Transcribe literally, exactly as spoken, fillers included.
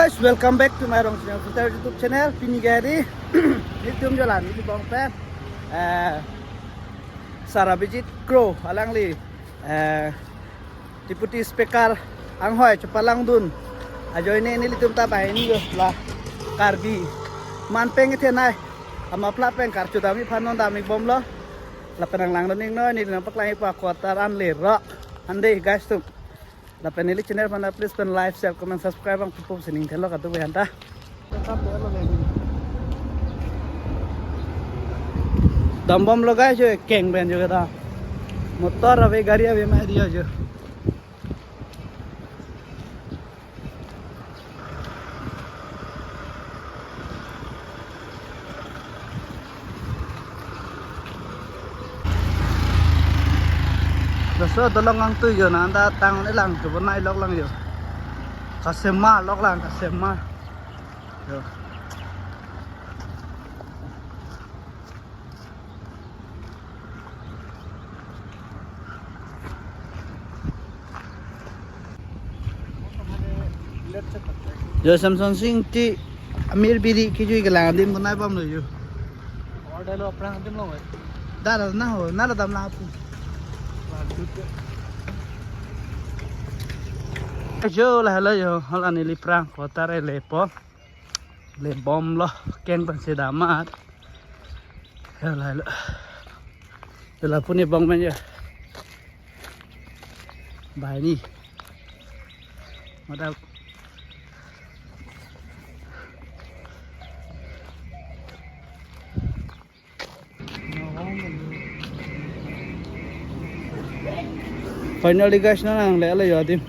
Guys, welcome back to my Rongcheng Filter YouTube channel. Pini ke hari nelitum jalan, neli bong pen, eh, Sir Abhijit Kro alangli, eh, Deputy Speaker anghoi chepalangdun ajoine nelitum ta banghini yo la Karbi man pen kethenei amapla pen karcho damji aphan non dam-ik bomlo. Lapen nanglangdun-iknoi, neli nangpaklang-ikpo a-quarter an lerok. Ante guys atum, lapen neli channel aphan please pen like, share, comment, subscribe nangpipo pusi ning thenlo kadokave aphanta. Dambomlo guys, jo keng pen jo kata. Motor ave, gari ave, mati jo. Laso dolong angtui jo, nang ta tang-un-elang, kebonai loklang jo. Kasema loklang, kasema. Jo. Jo Samson Sing ti amir biri kejui kelang adim konai bomlo jo. Order lo aphrang adim lo, eh. Dala na ho, nala damlang pu. Lanjut ya. Jo lahelo jo, hala neli aphrang quarter lepo. Lebomlo, keng pensi dam-at. Jo lahelo. Jo lapu neli bong pen jo. Banghini. Mata. Finally guys, nang nanglelo jo adim.